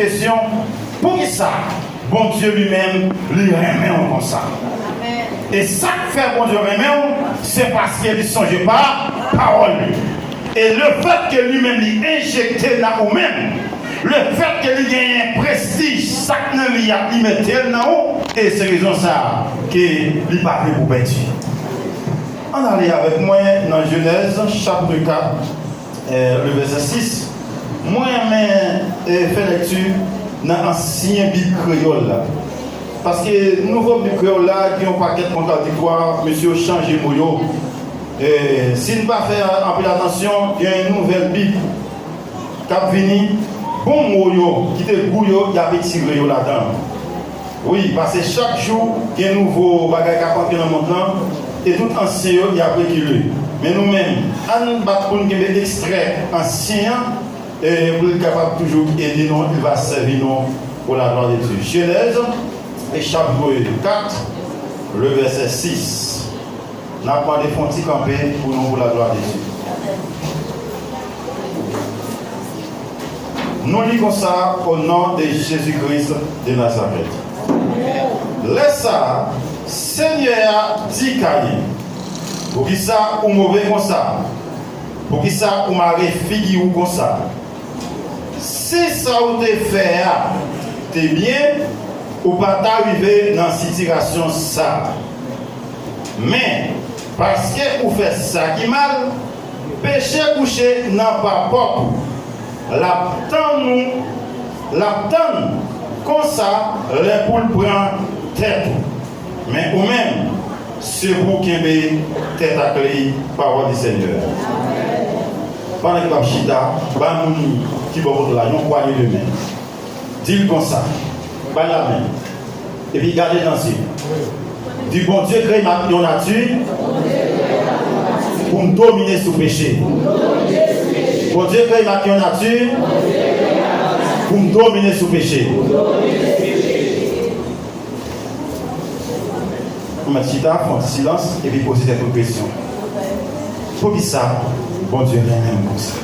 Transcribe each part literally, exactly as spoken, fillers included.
Kesyon, poukisa Bondye li menm, li renmen w konsa? E sa k fè Bondye renmen w, se paske li sonje pa pawòl li. E lefètke li menm li enjekte nan ou menm, lefètke li genyen prestij, sa k nan li a, li mete l nan ou, e se rezon sa a ke li pa vle pou w pèdi. Ann ale avèk mwen nan Jenèz, chapit kat, eh, le vèsè sis. Mwen renmen, eh, fè lèkti nan ansyen Bib kreyòl la. Paske nouvo Bib kreyòl la gen yon pakèt kontradiktwa, mesye yo chanje mo yo. Eh, si n pa fè anpil atansyon, gen yon nouvèl Bib k ap vini, bon mo yo ki te gou yo, y ap etire yo ladan. Wi, paske chak jou gen nouvo bagay k ap antre nan mond lan, e tout ansyen yo, y ap rekile. Men nou menm, ann bat pou n kenbe ekstrè ansyen an, e pou l kapab toujou ede nou, il va sèvi nou pour la gloire de Dieu. Genèse, e chapit kat, le vèsè sis. N ap mande fè yon ti kanpe pou nou, pou la gloire de Dieu. Nou li konsa, au nom de Jésus-Christ de Nazareth. Lè sa a, Senyè a di Kayen, poukisa ou move konsa? Poukisa ou mare figi ou konsa? Si sa ou te fè a te byen, ou pa ta rive nan sitiyasyon sa a. Men, paske ou fè sa ki mal, peche kouche nan papòt ou. L ap tann ou, l ap tann konsa lè pou l pran tèt ou. Men ou menm, se pou w kenbe tèt ak li, pawòl di Senyè. Pandan ke w ap chita, ba moun ki bò kote w la yon pwanye de men. Di l konsa, ba l lamen, epi gade l nan zye. Di, Bondye kreye m ak yon nati pou m domine sou peche. Bondye kreye m ak yon nati pou m domine sou peche. Ou mèt chita, fè yon silans, epi poze tèt ou kesyon. Poukisa Bondye renmen m konsa?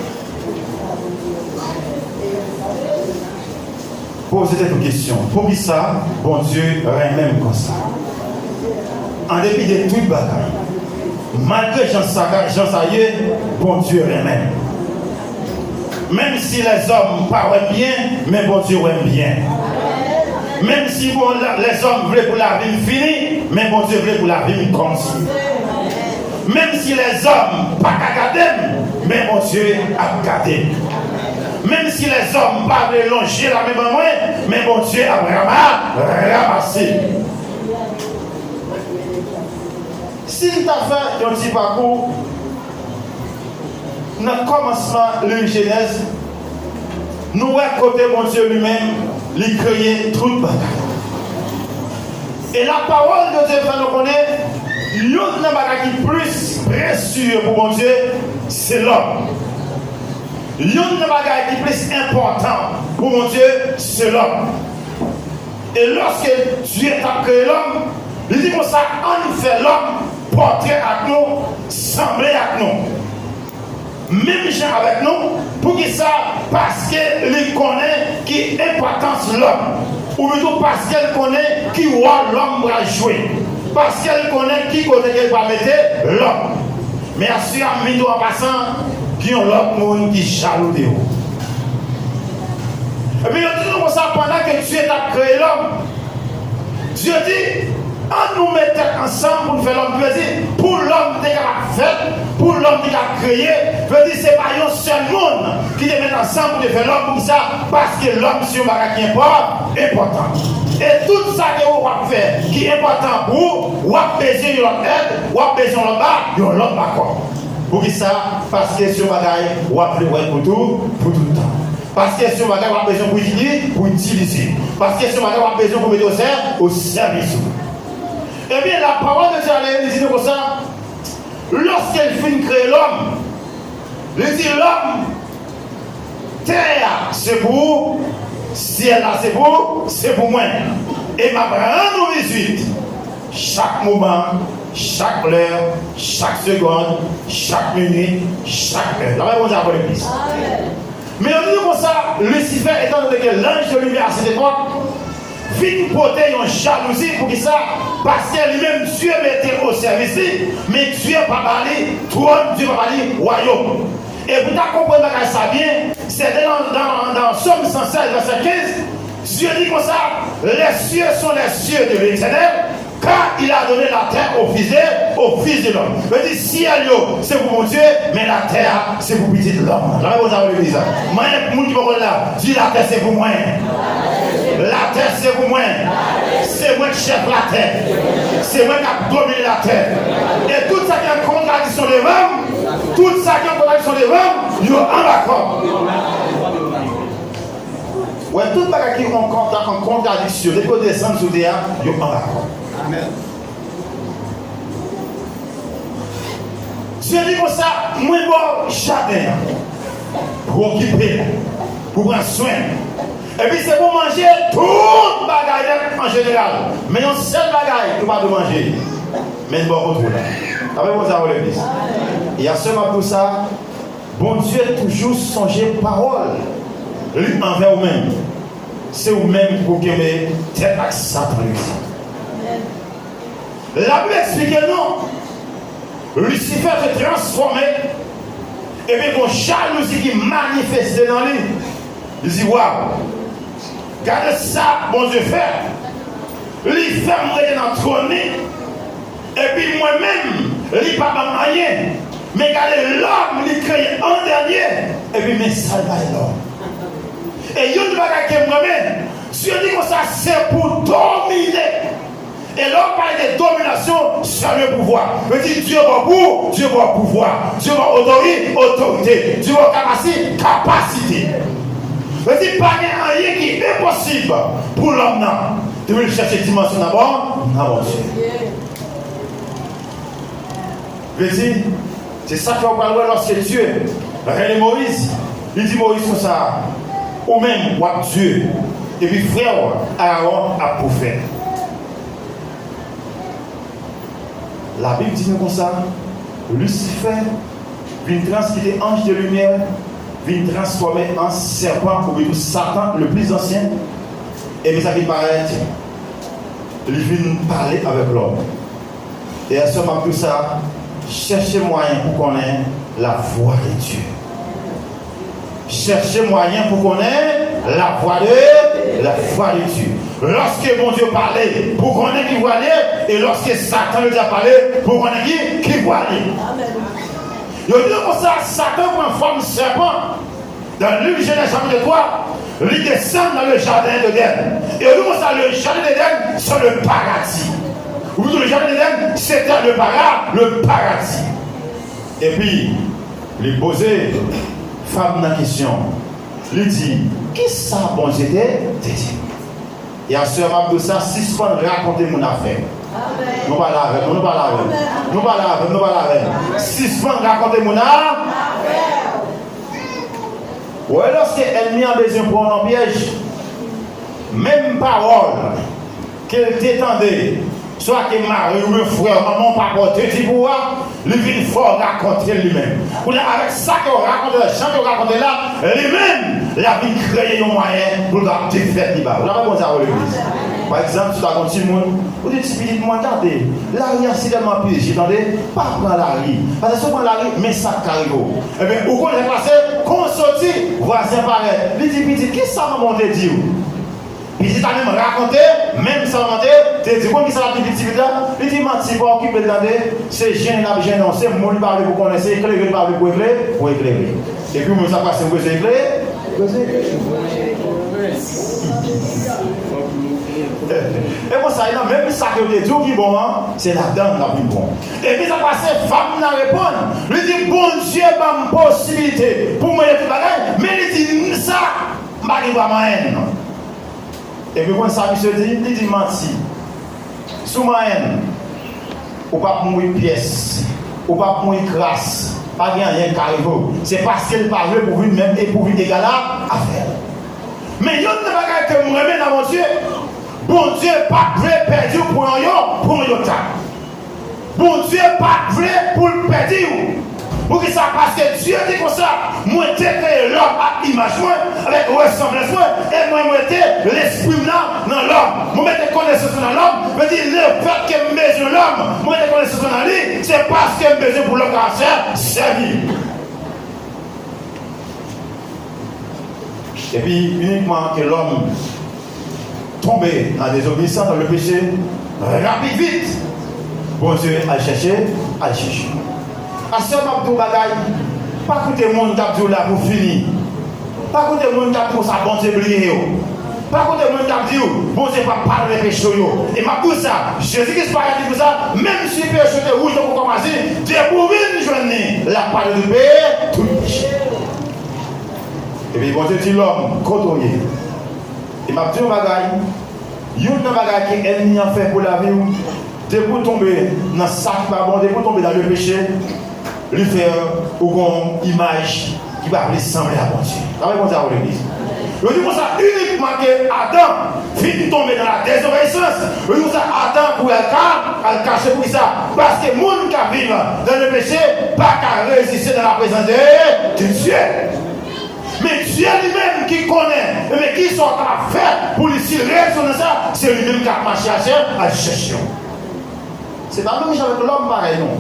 Poze tèt ou kesyon, poukisa Bondye renmen m konsa? An depi de tout bagay, malgre jan sa, jan sa ye, Bondye renmen m. Menm si lèzòm pa wè m byen, men Bondye wè m byen. Menm si bon, lèzòm vle pou lavi m fini, men Bondye vle pou lavi m kòmanse. Menm si lèzòm pa ka gade m, men Bondye ap gade m. Menm si lèzòm pa vle lonje lamen ban mwen, men Bondye ap rama-, ranmase m. Si n ta fè yon ti pakou nan kòmansman liv Jenèz, nou wè kote Bondye li menm, li kreye tout bagay. E la pawòl de Dye fè nou konnen, youn nan bagay ki plis presye pou Bondye, se lòm. Youn nan bagay ki plis enpòtan pou Bondye, se lòm. E lòske Dye t ap kreye lòm, li di konsa, ann fè lòm pòtre ak nou, sanble ak nou. Menm jan avèk nou, poukisa? Paske li konnen ki enpòtans lòm, oubyen tou paske l konnen ki wòl lòm pral jwe, paske l konnen ki kote ke l pral mete lòm. Men aswè a, m vin di w an pasan, gen yon lòt moun ki jalou de ou. Ebyen, yo di nou konsa, pandan ke Dye t ap kreye lòm, Dye di, ann nou met tèt ansanm pou n fè lòm. Vle di, pou lòm te kapab fèt, pou lòm te kapab kreye, vle di, se pa yon sèl moun ki te met ansanm pou te fè lòm. Poukisa? Paske lòm se yon bagay ki enpò-, enpòtan. E tout sa ke ou w ap fè ki enpòtan pou ou, w ap bezwen yon lòt èd, w ap bezwen yon lòt ba-, yon lòt bakòp. Poukisa? Paske se yon bagay w ap vle wè pou tou, pou tout tan. Paske se yon bagay w ap bezwen pou itili-, pou itilize. Paske se yon bagay w ap bezwen pou mete o sè-, o sèvis ou. Ebyen, la pawòl de Dye ale, li di nou konsa, lòske l fin kreye lòm, li di lòm, tè a se pou ou, syèl la se pou ou, se pou mwen. E m ap rann ou vizit chak moman, chak lè, chak segonn, chak minit, chak lè. Lapè Bondye avè w, legliz. Men yo di nou konsa, Lisifè, etan done ke lanj de limyè a sèt epòk, vin pote yon jalouzi. Poukisa? Paske li menm, Dye mete l o sèvis li, men Dye pa ba li twòn, Dye pa ba li wayòm. E pou ta konprann bagay sa byen, se nan, nan, nan Sòm san sèz, vèsè kenz, Dye di konsa, les cieux sont les cieux de l'Éternel, car il a donné la terre au fils de, au fils de l'homme. Yo di, syèl yo, se pou Bondye, men latè a, se pou pitit lòm. Lame Bondye avè legliz la. Mwen, moun ki poko la, di, latè se pou mwen. Latè se pou mwen. Se mwen k chèf latè. Se mwen k ap domine latè. E tout sa ki an kontradiksyon devan m, tout sa ki an kontradiksyon devan m, yo anba kò m. Wè, tout bagay ki an kontra-, an kontradiksyon, depi yo desann sou tè a, yo anba kò. Amèn. Dye di konsa, mwen ba w jaden an pou okipe l, pou pran swen l. Epi se pou manje tout bagay nèt an jeneral. Men yon sèl bagay ou pa dwe manje. Men bò kontwòl la. Amen, Bondye avè legliz. E aswè m ap di w sa, Bondye toujou sonje pawòl li anvè ou menm. Se ou menm ki pou kenbe tèt ak Satan li di. Labib eksplike nou, Lisifè te transfòme, epi gon jalouzi ki manifeste nan li. Li di, waw, gade sa Bondye fè. Li fè m rete nan twòn li, epi mwen menm, li pa ban m anyen. Men gade lòm li kreye an dènye, epi men sa l bay lòm. E youn bagay ke m renmen, Dye di konsa, se pou domine. E lè w pale de dominasyon, se le pouvwa. Yo di, Dye ba w pou, Dye ba w pouvwa. Dye ba w otori-, otorite. Dye ba w kapasi-, kapasite. Yo di, pa gen anyen ki enposib pou lòm nan. Depi l chèche dimansyon nan Bon-, nan Bondye. Vle di, se sa k fè w pral wè lòske Dye rele Moyiz, li di Moyiz konsa, ou menm w ap Dye, epi frè w Arawon ap pwofèt. Labib di nou konsa, Lisifè vin trans-, ki te anj de limyè, vin transfòme an sèpan, oubyen tou Satan, le plis ansyen, epi sa vin parèt, li vin pale avèk lòm. E aswè m ap di w sa, chèche mwayen pou konnen la vwa de Dye. Chèche mwayen pou konnen la vwa de, la vwa de Dye. Lòske Bondye pale, pou konnen ki vwa l ye, e lòske Satan, le dyab, pale, pou konnen ki, ki vwa l ye. Yo di nou konsa, Satan pran fòm sèpan. Dans le livre de Genèse chapitre trois, li desann dans le jardin d'Éden. E yo di konsa, le jardin d'Éden, c'est le paradis. Ou di le jardin d'Éden, c'était le para-, le paradis. Epi, li poze fanm nan kesyon. Li di, kisa Bondye te, te di? E aswè m ap di w sa, sispann rakonte moun afè. Nou pale avè m, nou pale avè m. Nou pale avè m, nou pale avè m. Sispann rakonte moun a. Wè, lòske ènmi an bezwen pran w nan pyèj, menm pawòl ke l te tande, swa ke mari w, frè w, manman w, papa w te di pou w a, li vin fè w rakonte l li menm. Kounye a, avèk sa ke w rakonte la, jan ke w rakonte l la, li menm, l ap vin kreye yon mwayen pou l ka defèt li ba ou. N ap bay Bondye avè w legliz. Pa egzanp, si w ta gon timoun, ou di ti pitit mwen, tande, lari a si tèlman pyeje, tande, pa pran lari. Paske si w pran lari, men sa k ka rive w. Ebyen, ou konnen sa k pase, kon w soti, vwazen parèt. Li di, pitit, kisa manman w te di w? Pitit la menm rakonte, menm sa manman te, te di. Ou konn kisa l ap di pitit la? Li di, manti, pa okipe l tande, se jennen l ap jennen w, se moun li pa vle pou konnen, se eklere li pa vle pou ekle-, pou eklere. Epi ou menm sa k pase, ou bezwen ekle-, bezwen eklere. E konsa, e nan menm sa ke yo te di w ki bon an, se ladan l ap vin bon. Epi sa k pase, fanm nan reponn, li di, Bondye ban m posibilite pou mwen gen tout bagay, men li di, m sa, m pa gen dwa manyen l non. Epi konn sa misye di? Li di, manti. Si w manyen l, ou p ap mouri pyès, ou p ap mouri kras, pa gen anyen k ka rive w. Se paske l pa vle pou w vin menm e pou w vin egal a, avè l. Men youn nan bagay ke m renmen nan Bondye, Bondye pa t vle pèdi w pou yon yo, pou yon yota. Bondye pa t vle pou l pèdi w. Poukisa? Paske Dye di konsa, mwen te kreye lòm ak imaj mwen, avèk resanblans mwen, e mwen mete lespri m nan, nan lòm. Mwen mete konesans mwen nan lòm, vle di, lefètke m bezwen lòm, mwen mete konesans mwen nan li, se paske m bezwen pou lòm ka sè-, sèvi. Epi, inikman ke lòm tonbe nan dezobeyisans, nan le peche, rapid, vit, Bondye al chèche, al chèche. Aswè, m ap di w bagay, pa koute moun k ap di w la pou fini. Pa koute moun k ap di w sa Bondye bliye yo. Pa koute moun k ap di w Bondye p ap padone peche w yo. E m ap di w sa, Jezi Kris pa di konsa, menm si peche w te wouj tankou kòmazi, depi w vin jwenn li, l ap padone tout pe-, tout peche. Epi Bondye di lòm, kote w ye? E m ap di w yon bagay, youn nan bagay ke ènmi an fè pou lavi w, depi w tonbe nan sa ki pa bon, depi w tonbe nan le peche, li fè ou gon imaj ki pa vle sanble a Bondye. Travay Bondye a ou legliz. Yo di konsa, inikman ke Adan fin tonbe nan la dezobeyisans, yo di konsa, Adan kouri al ka-, al kache. Poukisa? Paske moun k ap viv nan le peche pa ka reziste nan la prezans de, de Dye. Men Dye li menm ki konnen, men kisa w kapab fè pou li, si l reyisi nan sa, se li menm k ap mache al chè-, al chèche w. Se pa menm jan avèk lòm parèy nou.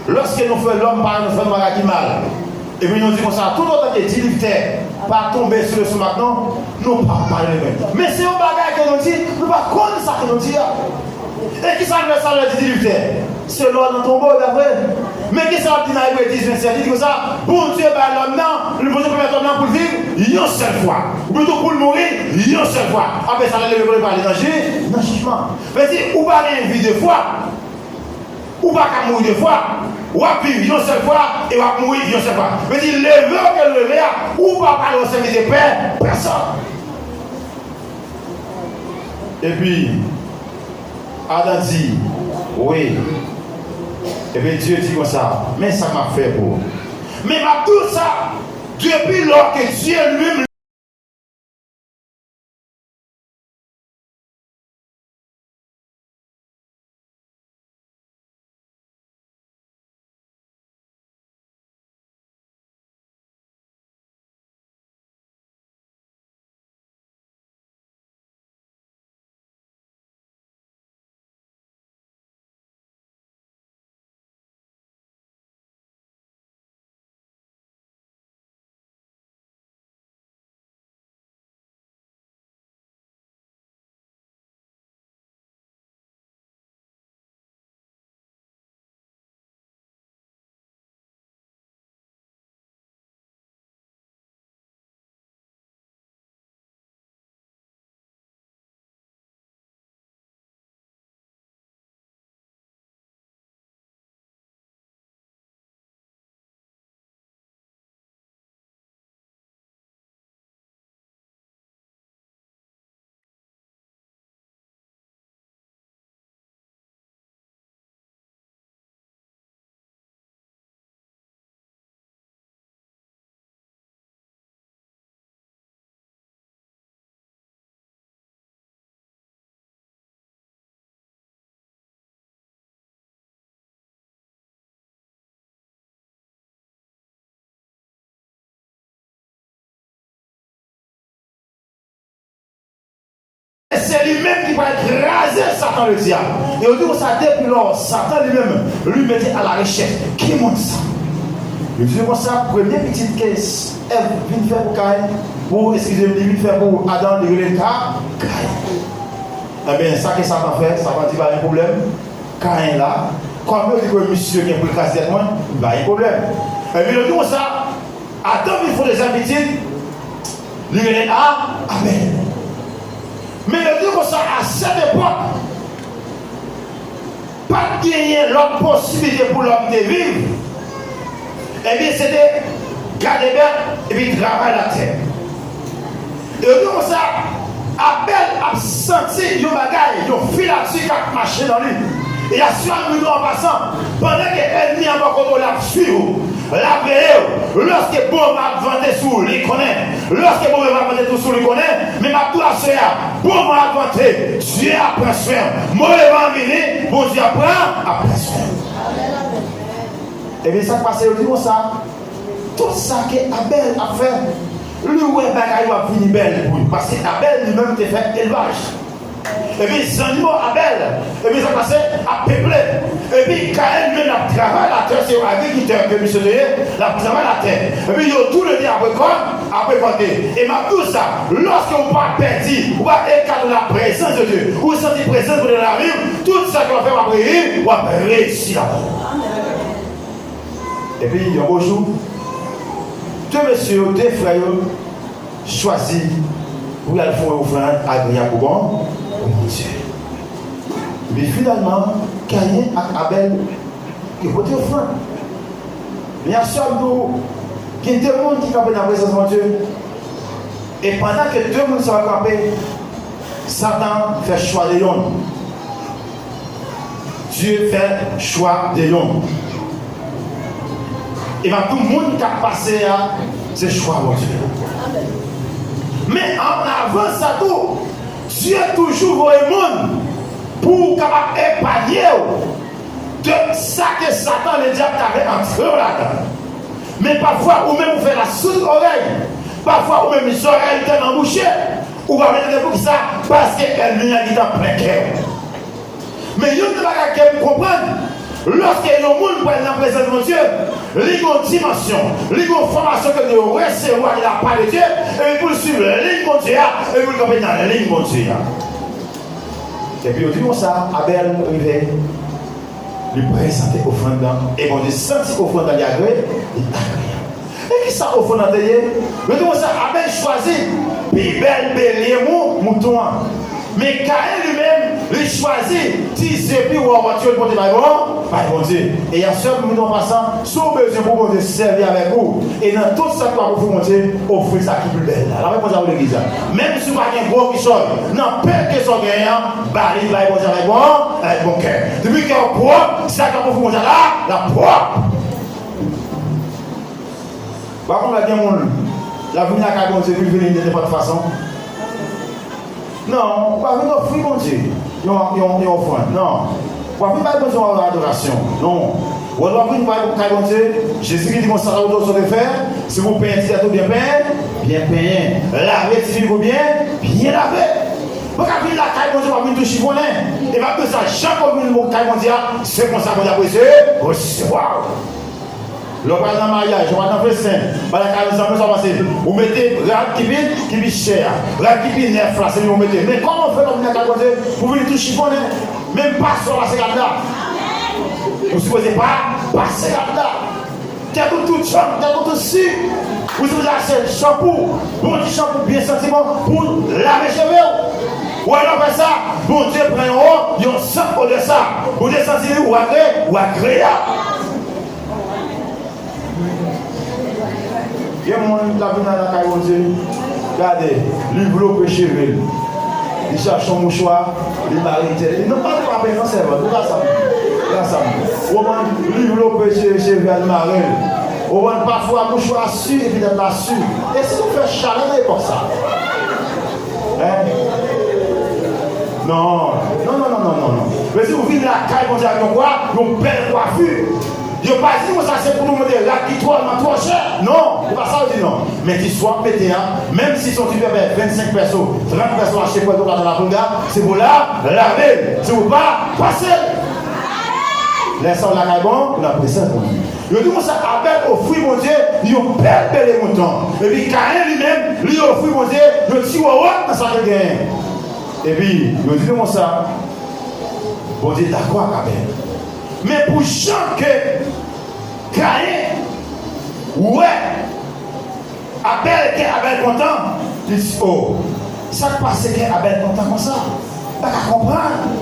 Lòske nou fè lòm parèy, nou fè yon bagay ki mal. Epi nou di konsa, toutotan ke diliptè pa tonbe sou leson mak nou, nou p ap pale menm. Men se yon bagay ke nou di, nou pa konn sa ke nou di a. E kisa l fè sa lè di diliptè? Se lò nan tonbo, dapre. Men kisa l ap di nan Ebre dis, vennsèt? Li di konsa, Bondye bay lòm nan, Bondye pèmèt lòm nan pou l viv yon sèl fwa. Oubyen tou pou l mouri yon sèl fwa. Apre sa, lè l leve pou l prale nan ji-, nan jijman. Vle di, ou pa gen vi de fwa. Ou pa ka mouri de fwa. W ap viv yon sèl fwa e w ap mouri yon sèl fwa. Vle di, leve w ke l leve a, ou pa pral resevwa de pè, pèsòn. Epi, Adan di, wi. Epi Dye di konsa, men sa m ap fè pou ou. Men m ap di w sa, depi lò ke Dye li menm Se li menm ki pral kraze Satan ledyab. E yo di konsa, depi lò, Satan li menm, li mete a la rechèch. Ki moun sa? Yo di konsa, premye pitit ke Èv vin fè pou Kayen, pou, eskize m, li vin fè pou Adan, li rele Ka-, Kayen. Enben, sa ke Satan fè, Satan di pa gen pwoblèm. Kayen la, kòm yo di ke misye gen pou l kraze tèt mwen, li pa gen pwoblèm. Enben, yo di konsa, Adan vin fè yon dezyèm pitit, li rele A-, Abèl. Men yo di konsa, a sèt epòk, pa t genyen lòt posiblite pou lòm te viv. Ebyen, se te gade bèt epi travay latè. E yo di konsa, Abèl ap santi yon bagay, yon filati k ap mache nan li. E aswè a, nou di w an pasan, pandan ke ènmi an bò kote w la ap swiv ou, l ap veye w, lòske bon van ap vante sou ou, li konnen. Lòske move van ap vante sou ou, li konnen. Men m ap di w aswè a, bon van ap vante, Dye ap pran swen w. Move van an vini, Bondye ap pran, ap pran swen w. Ebyen, sa k pase, yo di konsa, tout sa ke Abèl ap fè, li wè bagay yo ap vini bèl pou li. Paske Abèl, li menm, te fè elvaj. Epi zannimo Abèl, epi sa k pase, ap peple. Epi Kayen, li menm, l ap travay latè, se yon agrikitè ke misye te ye, l ap travay latè. Epi yo tou le de ap rekòt, ap rekòte. E m ap di w sa, lòske ou pa pèdi, ou pa ekate la prezans de Dye, ou santi prezans Bondye nan lavi w, tout sa ke w ap fè, w ap reyisi, w ap reyisi ladan l. Epi, yon bon jou, de mesye yo, de frè yo, chwazi pou y al fè yon ofrann agreyab pou Bon-, pou Bondye. Epi finalman, Kayen ak Abèl, yo pote ofrann. Men aswè m di w, gen de moun ki kanpe nan prezans Bondye. E pandan ke de moun sa yo kanpe, Satan fè chwa de yonn. Dye fè chwa de yonn. E m ap di w, moun k ap pase a, se chwa Bondye. Men an avan sa tou, Dye toujou voye moun pou kapab epanye w de sa ke Satan, ledyab, ta vle antre w ladan. Men pafwa, ou menm ou fè lasoud orèy. Pafwa, ou menm zòrèy ou tèlman bouche, ou pa vle tande poukisa, paske ènmi an gentan plen kè w. Men youn nan bagay ke m konprann, lòske yon moun pral nan prezans Bondye, li gen yon dimansyon, li gen yon fòmasyon ke li resevwa de la pa de Dye, epi pou l swiv liy Bondye a, epi pou l kanpe nan liy Bondye a. Epi yo di konsa, Abèl rive, li prezante ofrann nan, e Bondye santi ofrann nan li agre, li agreyab. E kisa ofrann nan te ye? Yo di konsa, Abèl chwazi pi bèl belye mou-, mouton an. Men Kayen li menm, li chwazi ti ze pi wòwòt yo, li pote bay Bon-, bay Bondye. E aswè, mouton an pasan, si w bezwen pou Bondye sèvi avèk ou, e nan tout sa ki w ap ofri Bondye, ofri sa ki pi bèl la. Lapè Bondye avèk legliz la. Menm si w pa gen gwo kichòy, nan pèke sa w genyen an, ba li bay Bondye avèk bon, avèk bon kè. Depi kè w pwòp, sa k ap ofri Bondye la, l ap pwòp. Pa konn lè gen moun, l ap vin lakay Bondye, pou l vini de nenpòt fason. Non, ou pa vin ofri Bondye yon, yon, yon ofrann, non. Ou pa vin bay Bondye yon adorasyon, non. Ou pa vin bay kay Bondye, Jezi ki di konsa, sa ou sot fè, si ou penyen ti tèt ou byen penyen, byen penyen. Lave ti figi ou byen, byen lave. Ou pa ka vin lakay Bondye, ou pa vin tou chifonnen. E pa konsa, jan ke ou vin lakay Bondye a, se konsa Bondye ap resevwa w. Lè w pral nan maryaj, ou pral nan festen, pral lakay yon zanmi w, sa w panse? Ou mete rad ki pi, ki pi chè a, rad ki pi nèf la, se li w mete. Men kòman w fè lè w vin lakay Bondye pou w vin tou chifonnen? Menm pase w pase rad la. Ou sipoze pa pase rad la. Tèt ou tout chanm, tèt ou tout si. Ou sipoze achte chanpou, bon ti chanpou byen santi bon pou lave cheve w. Ou wè lè w fè sa, Bondye pran yon, yon sant odè sa. Bondye santi li, ou agre, ou agreyab. Gen moun k ap vin nan lakay Bondye, gade, li vlope cheve l. Li chache yon mouchwa, li mare tèt li. Non, pa, pa, pa, non, sèvant, ou ka sa. Ou ka sa. Ou konprann? Li vlope che-, cheve l, li mare l. Ou konprann? Pafwa, mouchwa si, epi tèt la si. E si nou fè chalè nan epòk sa? Hein? Non. Non, non, non, non, non, non. Vle di ou vin lakay Bondye ak yon kwa, yon bèl kwafi. Yo pa di nou sa se pou nou mete rad ki twò, nan twò chè. Non, se pa sa yo di non. Men ti swa w ap mete a, menm si se yon ti pèpè vennsenk pèso, trant pèso achte pou w al nan lapolga, se pou w la, lave l, se pou w pa pase l. Lè sa w lakay bon, ou nan prezans Bondye. Yo di konsa, Abèl ofri Bondye yon bèl belye mouton. Epi Kayen li menm, li ofri Bondye yon ti wòwòt nan sa ke l genyen. Epi, yo di nou konsa, Bondye dakò ak Abèl. Men pou jan ke Kayen wè Abèl, kè Abèl kontan, li di, "O, sa k pase kè Abèl kontan konsa? M pa ka konprann."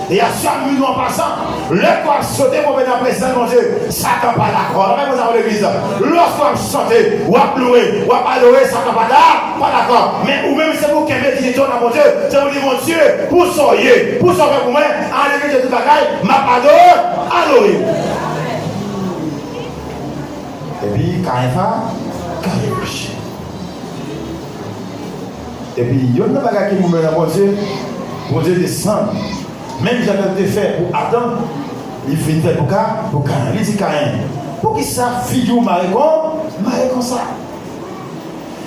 E aswè a, m di nou an pasan, lè kò ap sote pou w vin nan prezans Bondye, Satan pa dakò. Ann bay Bondye legliz la. Lòske w ap chante, w ap lwe, w ap adore, Satan pa da-, pa dakò. Men ou menm, se pou w kenbe diyite w nan Bondye. Se pou w di, "Bondye, pou sa w ye, pou sa w fè pou mwen, an levite tout bagay, m ap adore, adore w." Epi Kayen fa, Kayen fache. Epi youn nan bagay ki mouvè nan Bondye, Bondye desann. Menm jan ke l te fè pou Adan, li vin fè pou Ka, pou Kayen. Li di Kayen, Poukisa figi w mare kon, mare konsa?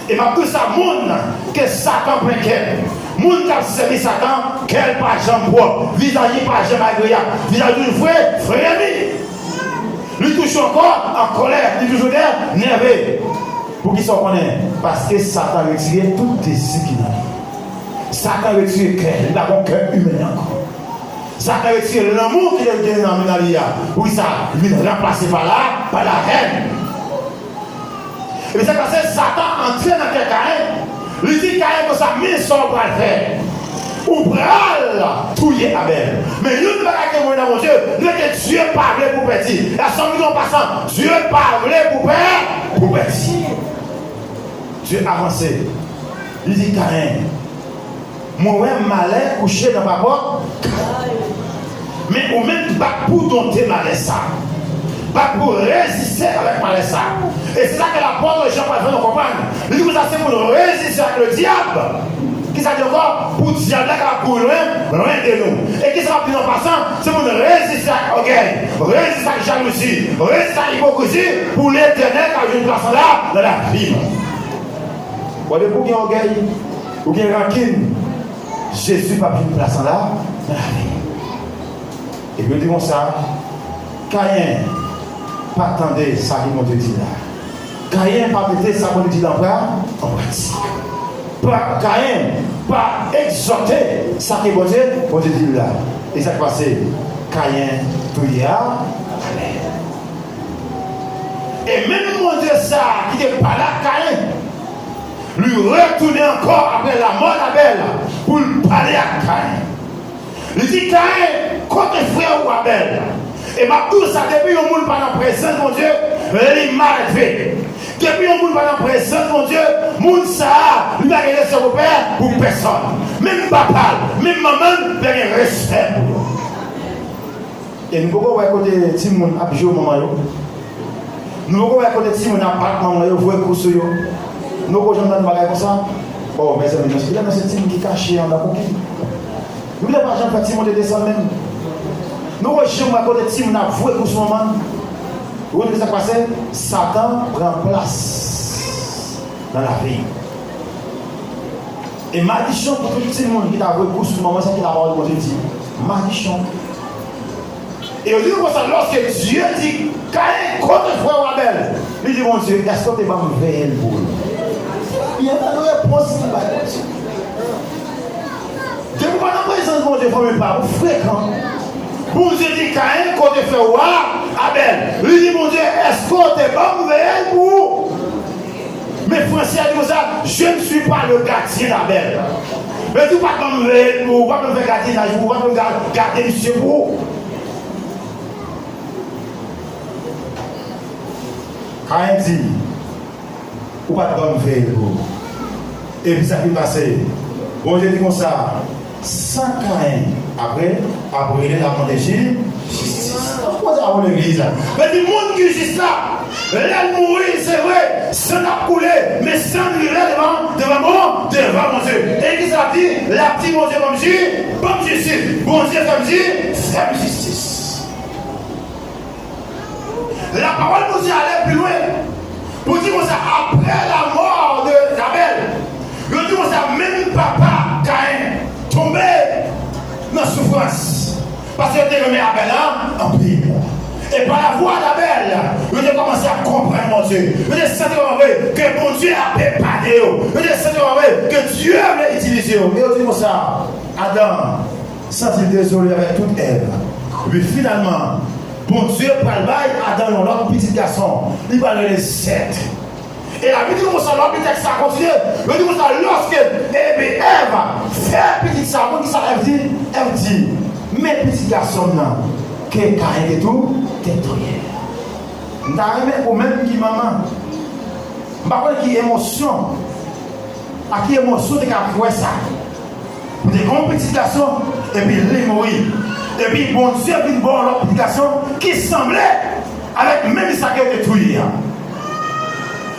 E m ap di w sa, moun ke Satan pran kè, moun k ap sèvi Satan, kè l pa janm pwòp, vizaj li pa janm agreyab, vizaj li toujou fre, fremi. Li toujou ankò an kòlè, li toujou nè, nève. Poukisa w konnen? Paske Satan retire tout dezi ki nan li. Satan retire kè, li pa gon kè imen ankò. Satan retire lanmou ki te gen nan, nan li a. Poukisa? Li vin ranplase pa la, pa lahèn. Epi sa k pase, Satan antre nan kè Kayen. Li di Kayen konsa, men sa w pral fè. Ou pral touye Abèl. Men youn bagay ke mwen nan Bondye, nou ke Dye pa vle pou pèdi. La sa m di an pasan, Dye pa vle pou pè, pou pèdi. Dye avanse. Li di Kayen, mwen wè malè kouche nan papòt kay ou. Men ou menm bat pou donte malè sa. Bat pou reziste avèk malè sa. E se sa ke lapòt Jan pral fè nou konprann. Li di konsa se pou nou reziste ak ledyab. Kisa di ankò? Pou dyab la kapab kouri lwen, lwen de nou. E kisa l ap di nou an pasan? Se pou nou reziste ak ògèy, reziste ak jalouzi, reziste ak ipokrizi, pou Letènèl ka jwenn plas la nan lavi nou. Bon, depi ou gen ògèy, ou gen rankin, Jezi p ap jwenn plas la nan lavi w. Epi yo di konsa, Kayen pa tande sa ke Bondye di la. Kayen pa mete sa Bondye di la an pra-, an pratik. Pa, Kayen pa egzòte sa ke Bondye, Bondye di l la. E sa k pase? Kayen touye a-, Abèl. E menm Bondye sa a ki te pale ak Kayen, li retounen ankò apre lanmò Abèl pou l pale ak Kayen. Li di, Kayen, kote frè ou Abèl? E m ap di w sa, depi yon moun pa nan prezans Bondye, li malelve. Depi yon moun pa nan prezans Bondye, moun sa a, li pa gen respè pou pè, pou pèsòn. Menm papa l, menm manman l, li pa gen respè pou yo. E nou poko wè kote timoun ap jwe manman yo. Nou poko wè kote timoun ap bat manman yo, voye kou sou yo. Nou poko janm tande bagay konsa? Oh, mezanmi, non, se, se timoun ki kache anndan koki. Nou genlè pa janm fè timoun te desann menm. Nou poko janm wè kote timoun ap voye kou sou manman l. Ou konn sa k pase? Satan pran plas nan lavi. E madichon pou tout timoun ki ta voye kou sou manman, sa ki lapawòl Bondye di. Madichon. E yo di konsa, lòske Dye di, Kayen, kote frè w Abèl? Li di, Bondye, èske w te ban m veye l pou ou? Byen, tande repons li bay Bondye. Depi w pa nan prezans Bondye, fanmi pa ou frekan. Bondye di, Kayen, kote frè w a, Abèl? Li di, Bondye, èske w te ban m veye l pou ou? Men franse a di konsa, je ne suis pas le gardien d'Abel. Li di, ou pa t ban m veye l pou ou, ou pa t ban m fè gadyenaj pou ou, ou pa t ban m ga-, gade misye pou ou. Kayen di, ou pa t ban m veye l pou ou. Epi sa ki pase, Bondye di konsa, san Kayen, apre, ap rele l ap mande ji-, jistis. Kote a pou legliz la? Vle di moun ki jis la, lè l mouri, se vre, san l ap koule, men san l rive devan, devan Bon-, devan Bondye. E kisa l ap di? L ap di, Bondye, ban m ji-, ban m jistis. Bondye, fè m ji-, fè m jistis. Lapawòl Bondye ale pi lwen pou di konsa, apre lanmò de Abèl, yo di konsa, menm papa Kayen tonbe nan soufrans, paske yo te renmen Abèl la anpil. E pa lavwa d'Abèl, yo te kòmanse ap konprann Bondye. Yo te santi kòman vre ke Bondye ap epanye yo. Yo te santi kòman vre ke Dye vle itilize yo. E yo di konsa, Adan santi l dezole avèk tout Èv. Epi finalman, Bondye pral bay Adan yon lòt pitit gason. Li pral rele Sèt. E Labib di nou konsa, lè w ap li tèks la kontinye, yo di konsa, lòske, epi Èv fè pitit sa, konn kisa Èv di? Èv di, men pitit gason m nan, ke Kayen te tou, te touye. M ta renmen ou menm ki manman, m pa konnen ki emosyon, ak ki emosyon w te ka wè sa. Ou te gen yon pitit gason, epi li mouri. Epi Bondye vin ba w yon lòt pitit gason ki sanble avèk menm sa ke yo te touye a.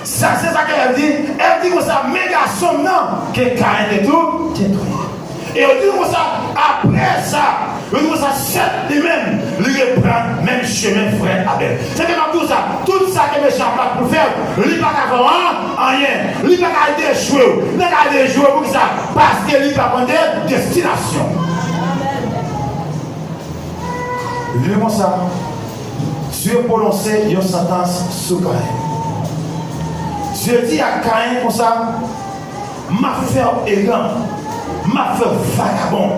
Sa, se sa ke Èv di. Èv di konsa, men gason m nan ke Kayen te tou, te touye. E yo di nou konsa, apre sa, yo di konsa, Sèt li menm, li reprann menm chemen frè Abèl. Se ke m ap di w sa, tout sa ke mechan ap bat pou l fè, li pa ka fè w an, anyen. Li pa ka dechwe w. Li pa ka dechwe w pou ki sa? Paske li pa konn de destinasyon. Li di konsa, Dye pwononse yon santans sou Kayen. Dye di ak Kayen konsa, M ap fè w eran, m ap fè w vagabon.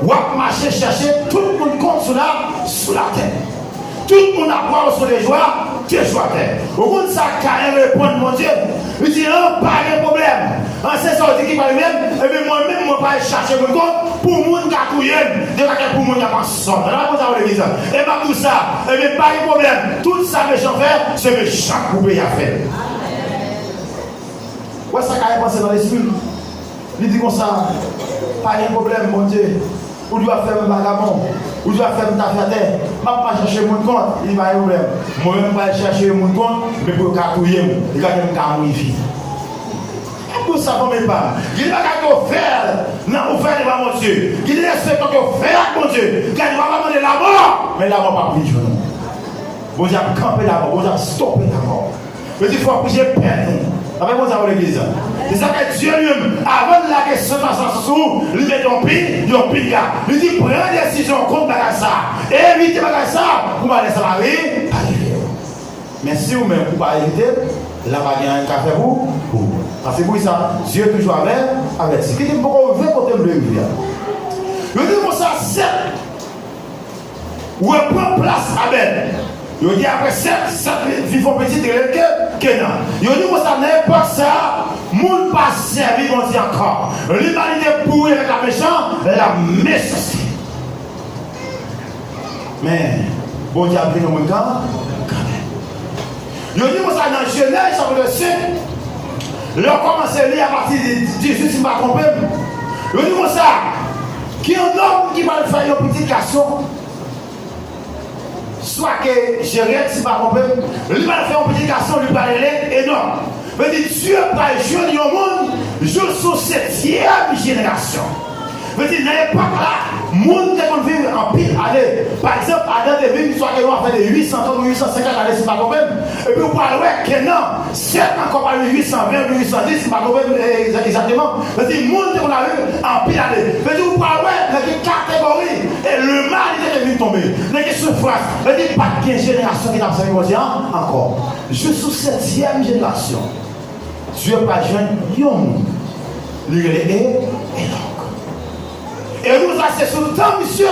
W ap mache chèche tout moun kont sou la, sou latè. Tout moun ap wè w se yon dejwa, dejwatè. Ou konn sa Kayen reponn Bondye? Li di, an, pa gen pwoblèm. An, se sa w di ki pral rive m? Ebyen, mwen menm, mwen pral chache moun kont pou moun ka touye m. Yo ka kè pou moun k ap ansanm. Nan konsa w legliz la. E m ap di w sa. Ebyen, pa gen pwoblèm. Tout sa mechan fè, se mechan pou peyi a fè. Wè sa Kayen panse nan lespri l. Li di konsa, pa gen pwoblèm, Bondye. Ou dwe ap fè m vagabon. Ou dwe ap fè m tafyatè. M ap pa chache moun kont. Li pa gen pwoblèm. Mwen menm, m pral chache moun kont, men pou yo ka touye m. Li ka fè m ka mouri fi. Ap pou sa, fanmi pa m. Gen bagay ke w fè nan, ou fè devan Bondye. Gen de respeksyon ke w fè ak Bondye. Gen de bagay mande lamò, men lamò p ap vin jwenn ou. Bondye ap kanpe lamò. Bondye ap stope lamò. Yo di fò w pije pèn ou. Sa fè konsa pou legliz la. Se sa fè Dye li menm, avan l lage santans la sou ou, li mete yon pi, yon piga. Li di pran desizyon kont bagay sa. Evite bagay sa pou malè sa pa ri, pa rive w. Men si ou menm ou pa evite, la pa gen anyen ka fè pou, pou ou. Paske pou sa, Dye toujou avè, avèti. Kite m poko rive kote m vle rive a. Yo di konsa, Sèt repran plas Abèl. Yo di apre Sèt, Sèt vin fè yon pitit, li rele Ke, Kenan. Yo di konsa, nan epòk sa a, moun pa sèvi Bondye ankò. Limanite pouri avèk la mechan, la mechanste. Men, Bondye ap vin yon moun kan, kanmenm. Yo di konsa nan Jenèz chapit senk, lè w kòmanse li apati de dizuit, si m pa twonpe m, yo di konsa, gen yon nonm ki pral fè yon pitit gason, swa ke Jerèd, si m pa twonpe m, li pral fè yon pitit gason, li pral rele Enòk. Vle di, Dye pral jwenn yon moun jis sou setyèm jenerasyon. Vle di, nan epòk la, moun te konn viv anpil ane. Pa egzanp, Adan te viv swa gen yon afè de uit san trant ou uit san senkant ane, si m pa twonpe m. Epi ou pral wè Kenan, Sèt ankò pral viv uit san ven ou uit san dis, si m pa twonpe m, e, egzakteman. Vle di, moun te konn ap viv anpil ane. Vle di, ou pral wè nan ki kategori e limanite te vin tonbe, nan ki soufrans. Vle di, pa t gen jenerasyon ki t ap sèvi Bondye an ankò. Jis sou setyèm jenerasyon, Dye pral jwenn yon moun. Li rele E-, Enòk. E nou sa se sou tan misye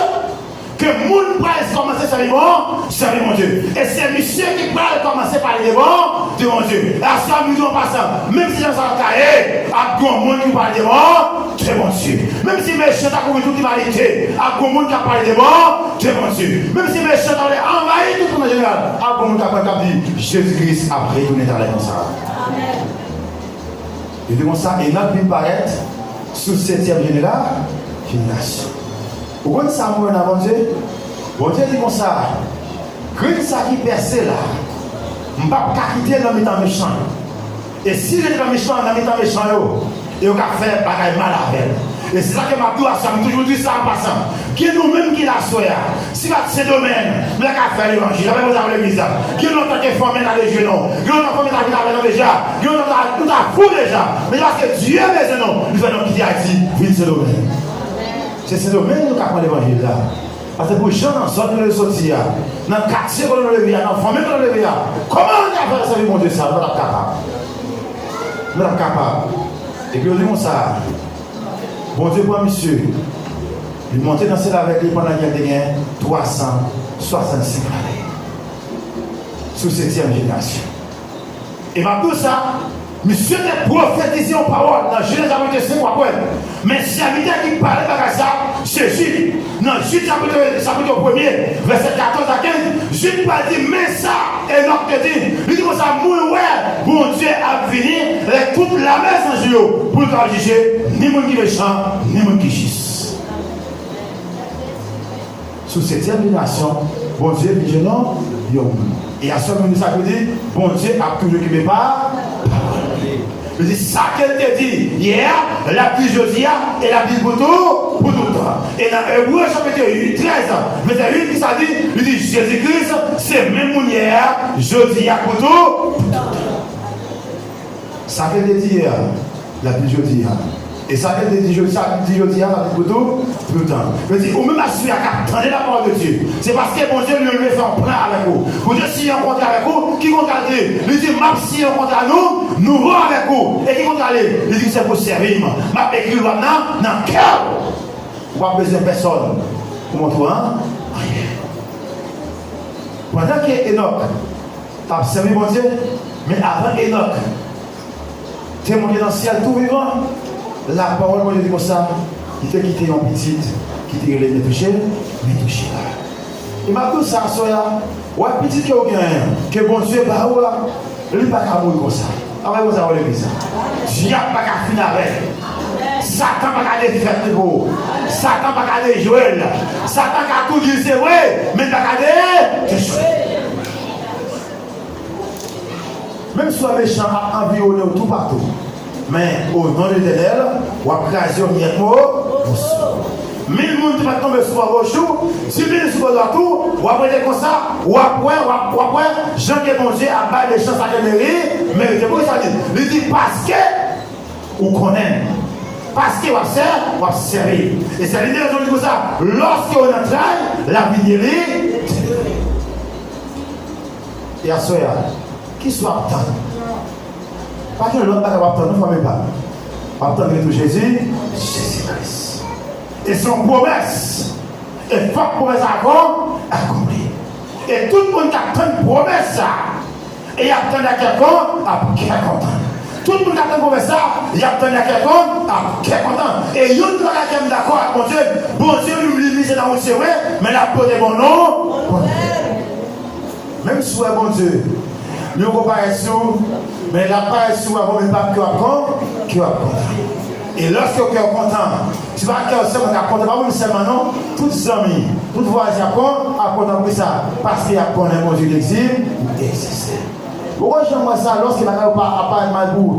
ke moun pral kòmanse sèvi Bon-, sèvi Bondye. E se misye ki pral kòmanse pale de Bon-, de Bondye. E aswè m di w an pasan, menm si jan sa ta ye, ap gen yon moun ki pale de Bon-, de Bondye. Menm si mechan ta kouvri tout limanite, ap gen yon moun k ap pale de Bon-, de Bondye. Menm si mechan ta vle anvayi tout moun an jeneral, ap gen yon moun k ap, k ap di, Jezi Kris ap retounen talè konsa. Yo di konsa, Enòk vin parèt sou setyèm jenera-, jenerasyon. Ou konn sa m wè nan Bondye? Bondye di konsa, grenn sa ki pèse la, m p ap ka kite l nan mitan mechan yo. E si l rete nan mechan, nan mitan mechan yo, e yo ka fè bagay mal avè l. E se sa ke m ap di w aswè a, m toujou di sa an pasan. Gen nou menm ki la aswè a. Si pa t Sendomeng, nou ta ka fè levanjil. Apre nou ta legliz la. Gen lontan ke fanmi ta dejwe nou. Gen lontan fanmi ta vin avè nou deja. Gen lontan ta, nou ta fou deja. Men paske Dye bezwen nou, li fè nou kite Ayiti, vin Sendomeng. Se Sendomeng nou ka pran levanjil la. Paske pou jan nan zòn nou soti a, nan katye kote nou leve a, nan fanmi kote nou leve a, kòman nou ta fè sèvi Bondye sa? Nou pa t ap kapab. Nou pa t ap kapab. Epi yo di konsa, Bondye pran misye, li monte nan syèl avèk li pandan ke l te gen twa san swasannsenk ane. Sou setyèm jenerasyon. E m ap di w sa, misye te pwofetize yon pawòl nan Jenèz chapit senk, w ap wè l. Men sèvitè ki pale bagay sa, se Jid. Nan Jid chapit, chapit premye, vèsè katòz a kenz, Jid pral di, men sa Enòk te di. Li di konsa, mwen wè Bondye ap vini lè tout lame zanj li yo pou l ka jije ni moun ki mechan, ni moun ki jis. Sou setyèm jenerasyon, Bondye vin jwenn yon, yon moun. E aswè, nou di sa ki di, Bondye ap toujou kenbe pa, pawòl li. Li di sa ke l te di yè a, l ap di jodi a, e l ap di pou tou, pou tout tan. E nan Ebre chapit uit, trèz, vèsè uit, ki sa di? Li di Jezi Kris se menm moun yè a, jodi a, pou tou. Sa ke l te di yè a, l ap di jodi a. E sa ke l te di jodi, sa ke l di jodi a, l ap di pou tou, pou tout tan. Yo di, ou menm aswè a k ap tande lapawòl de Dye, se paske Bondye li menm li fè yon plan avèk ou. Bondye siyen yon kontra avèk ou. Ki kontra l te ye? Li di, m ap siyen yon kontra nou, nouvo avèk ou. E ki kontra l ye? Li di, se pou w sèvi m. M ap ekri lwa m nan, nan kè w. Ou p ap bezwen pèsòn pou montre w anyen. Pandan ke Enòk t ap sèvi Bondye, men avan Enòk te monte nan syèl tou vivan, lapawòl Bondye di konsa, li te kite yon pitit ki te rele Metouchela, Metouchela. E m ap di w sa aswè a, wè pitit ke w genyen an, ke Bondye ba ou a, li pa ka mouri konsa. Anmwey, Bondye, wè legliz la. Dyab pa ka fin avè l. Satan pa ka defèt li pou ou. Satan pa ka dejwe l. Satan ka tou di l se vre, men l pa ka de-, dejwe l. Menm si w wè mechan ap anviwonnen w toupatou, men o non de Letènèl, w ap kraze yo myèt mo-, moso. Mil moun ki pa t tonbe sou bò goch ou, dis mil sou bò dwat ou, w ap rete konsa, w ap wè, w ap, w ap wè jan ke Bondye ap bay mechan sa ke meri-, merite. Poukisa l di? Li di, paske ou konnen l. Paske w ap sè-, w ap sèvi l. E se li te rezon li di konsa, lòske w nan tray, l ap vin delivre w. E aswè a, kisa w ap tann? Pa gen lòt bagay w ap tann, non, fanmi pa m. W ap tann retou Jezi, Jezi Kris. E se yon pwomès. E fòk pwomès sa akonpli. E tout moun k ap tann pwomès sa, e y ap tann ak kè kon-, ak kè kontan. Tout moun k ap tann pwomès sa, y ap tann ak kè kon-, ak kè kontan. E youn bagay ke m dakò ak Bondye, Bondye li, li mize nan wout se vre, men l ap pote bon non. Menm si w wè Bondye, li poko parèt sou ou, men l ap parèt sou ou avan menm pa kè w ap kon-, kè w ap kontan. E lòske kè w kontan, se pa kè w sèlman k ap kontan, pa ou menm sèlman non, tout zanmi, tout vwazen ap kon-, ap kontan. Poukisa? Paske y ap konnen Bondye li egzi-, egziste. Ou poko janm wè sa, lòske bagay yo pa ap parèt mal pou ou,